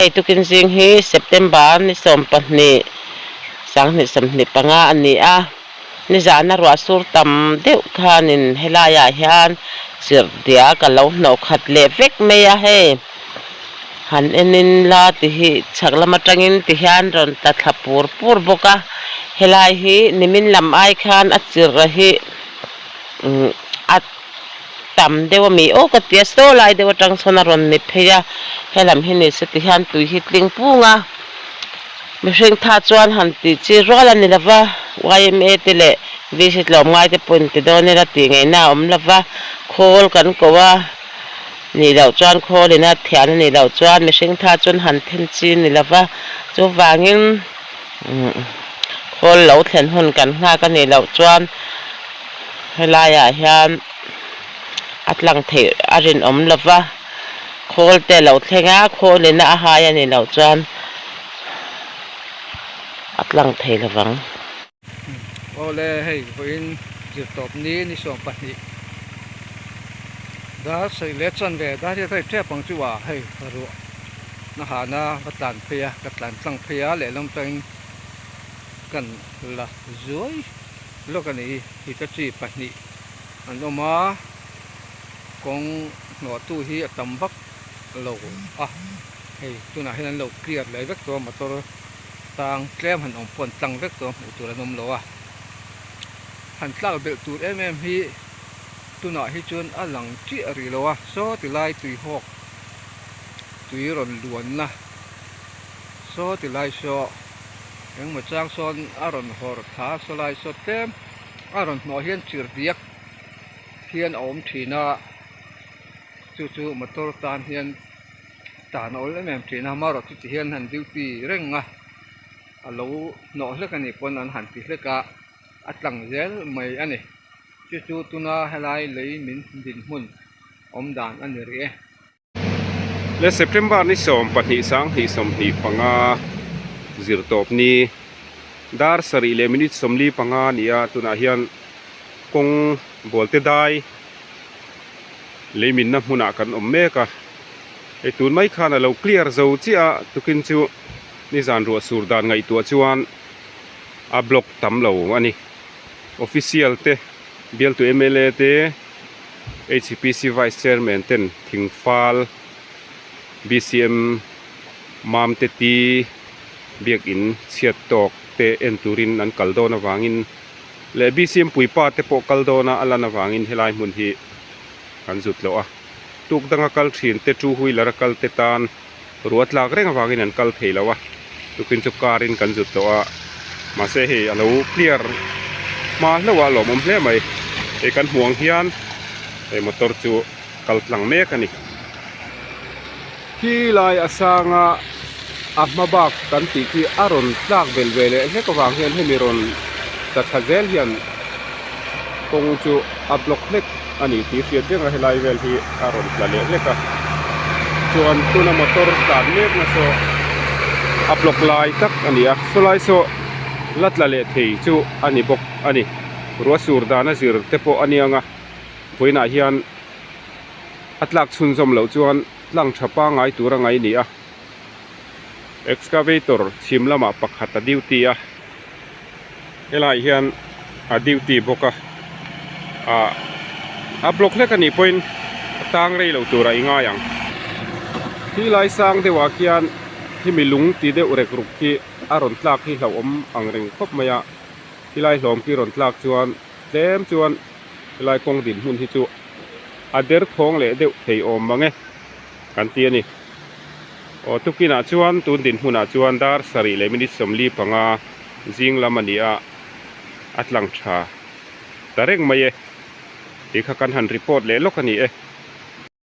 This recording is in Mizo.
Hei tukin zing hi September ni 20 2025 a ni a, nizana ruah sur tam deuh khanin helaiah hian chirh diak a lo hnawh khat leh vek mai a hei. Han enin la ti hi chhak lam atangin ti hian rawn tla thla pur pur bawk a, helai hi nimin lam ai khan a chirh hi a tam deuh a mi aw ka ti a, saw lai deuh atang sawn a rawn ni phei a, helam hi ni se ti hian tui hi tling pung a, mihring tha chuan han tih chi rual a ni lo va, yma te leh VC tlawmngai te pawh inti dawn ila tih ngaihna a awm lo va, khawl kan ko a. Nih loh chuan khawlin a thian a nih loh chuan mihring tha chuan han then chi ni lo va, chuvangin khawl lo thlen hun kan nghak a nih loh chuan helaiah hian a tlang theih a rinawm lo va, khawl te a lo thleng a, khawlin a hai a nih loh chuan a tlang thei lo vang. Awle hei vawiin zirtawp ni ni 20 dar sawi leh chuan ve dar hi a rei tep ang chu a hei ruah na hana ka tlan phei a ka tlan tlang phei a lehlam tangin kan la zuai lawk a ni hitachi pahnih an awm a kawng hnawh tu hi a tam vak lo a hei tunah hian an lo clear leh vek tawh a motor. Tang tlem han awm pawh an tlang vek tawh a hmuh tur an awm lo a, han tlak belh tur em em hi tunah hi chuan a lang chiah rih lo a, saw ti lai tui hawk tui rawn luanna saw ti lai saw engmaw chang sawn a rawn hawr thla saw lai saw tlem a rawn hnawh hian chirh diak hian a awm thin a, chu chu motor tan hian. tan a awl em em thin a amaherawh chu ti hian han duty reng a a lo hnawh hlek a nih pawn an han ti hlek a a tlang zel mai a ni chu chu tuna helai lei min dinhmun awm dan a ni rih e. Le September ni 12 2025 zirtawp ni dar sarih leh minute 45 a ni a tunah hian kawng bualte dai Leiminna hmunah kan awm mek a, hei tun mai khan a lo clear zo chiah a, tukin chu nizan ruah sur dan ngaihtuah chuan a block tam lo a ni. Official te, bialtu mla te, HPC Vice Chairman ten Thingfal, BCM Mamte Ti biakin chhiat tawk te en turin an kal dawn avangin leh BCM puipa te pawh kal dawna a lan avangin helai hmun hi an zut loh a, tuk danga kal thin te two wheeler a kal te tan ruah tlak reng avangin an kal thei lo a, tukin chu car in kan zut loh a, mahse hei a lo clear hma hlauh a lawmawm hle mai, hei kan hmuh ang hian hei motor chu kal tlang mek a ni. Khi lai a sanga a hma bak kan tih khi a rawn tlak belh ve leh hlek avang hian hemi rawn tla thla zel hian kawng chu a block hlek a ni tih hriat reng a helai vel hi a rawn tla leh hlek a chuan tuna motor tlan mek na saw a block lai tak a ni a sawlai saw la tla leh thei chu a ni bawk a ni ruah sur dan a zir te pawh a niang a vawiinah hian a tlak chhunzawm loh chuan tlang tha pangngai tur a ngai ni a excavator chhim lamah pakhat a duty a helaiah hian a duty bawk a ah a block hlek anih pawhin a tang rei lo turah i ngai ang khi lai sang deuhah khian khimi lung ti deuh rek ruk khi a rawn tlak hi hlauhawm ang reng khawp mai a khilai hlawm khi rawn tlak chuan tlem chuan helai kawng dinhmun hi chu a derthawng leh deuh thei awm mang e kan ti a ni. Aw tukinah chuan tun dinhmunah chuan dar sarih leh minute 45 zing lam a ni a, a tlang tha ta reng mai e tih kha kan han report leh lawk a ni e.